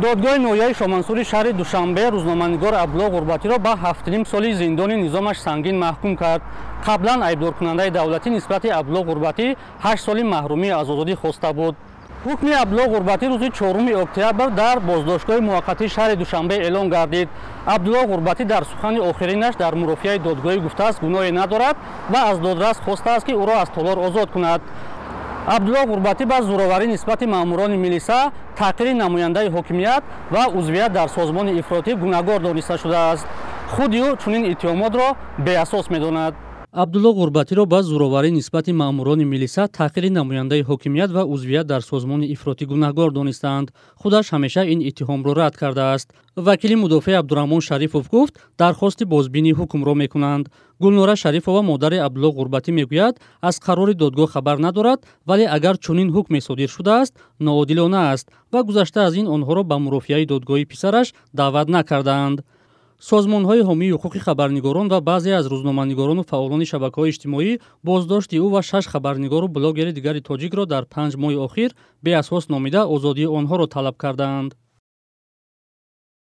Додгоҳи ноҳияи Шомансури шаҳри Душанбе рӯзноманигор Абдулло Ғурбатиро ба 7,5 соли зиндони низомаш сангин маҳкум кард. Қаблан айбдоркунандаи давлатӣ нисбати Абдулло Ғурбатӣ 8 соли маҳрумӣ аз озодӣ хоста буд. Ҳукми Абдулло Ғурбатӣ рӯзи 4 октябр дар боздоштгоҳи муваққатии шаҳри Душанбе эълон гардид. Абдулло Ғурбатӣ дар сухани охиринаш дар мурофиаи додгоҳӣ гуфтааст, гуноҳе надорад ва аз додрас хостааст, ки ӯро аз толор озод кунад. Абдулло Ғурбатӣ ба зӯроварӣ нисбати маъмурони милиса, таҳқири намояндаи ҳокимият ва узвият дар созмони ифротӣ гунаҳгор дониста шудааст. Худи ӯ чунин иттиҳомотро беасос медонад. Абдулло Ғурбатиро ба зӯроварӣ нисбати маъмурони милиса, таҳқири намояндаи ҳокимият ва узвият дар созмони ифротӣ гунаҳгор донистаанд. Худаш ҳамеша ин иттиҳомро рад кардааст. Вакили мудофеъ Абдураҳмон Шарифов гуфт, дархости бозбинии ҳукмро мекунанд. Гулнора Шарифова, модари Абдулло Ғурбатӣ, мегӯяд, аз қарори додгоҳ хабар надорад, вале агар чунин ҳукме содир шудааст, ноодилона аст ва гузашта аз ин онҳоро ба мурофиаи додгоҳии писараш даъват накардаанд. Созмонҳои ҳомии ҳуқуқи хабарнигорон ва баъзе аз рӯзноманигорону фаъолони шабакаҳои иҷтимоӣ боздошти ӯ ва 6 хабарнигору блогери дигари тоҷикро дар 5 моҳи охир беасос номида, озодии онҳоро талаб кардаанд.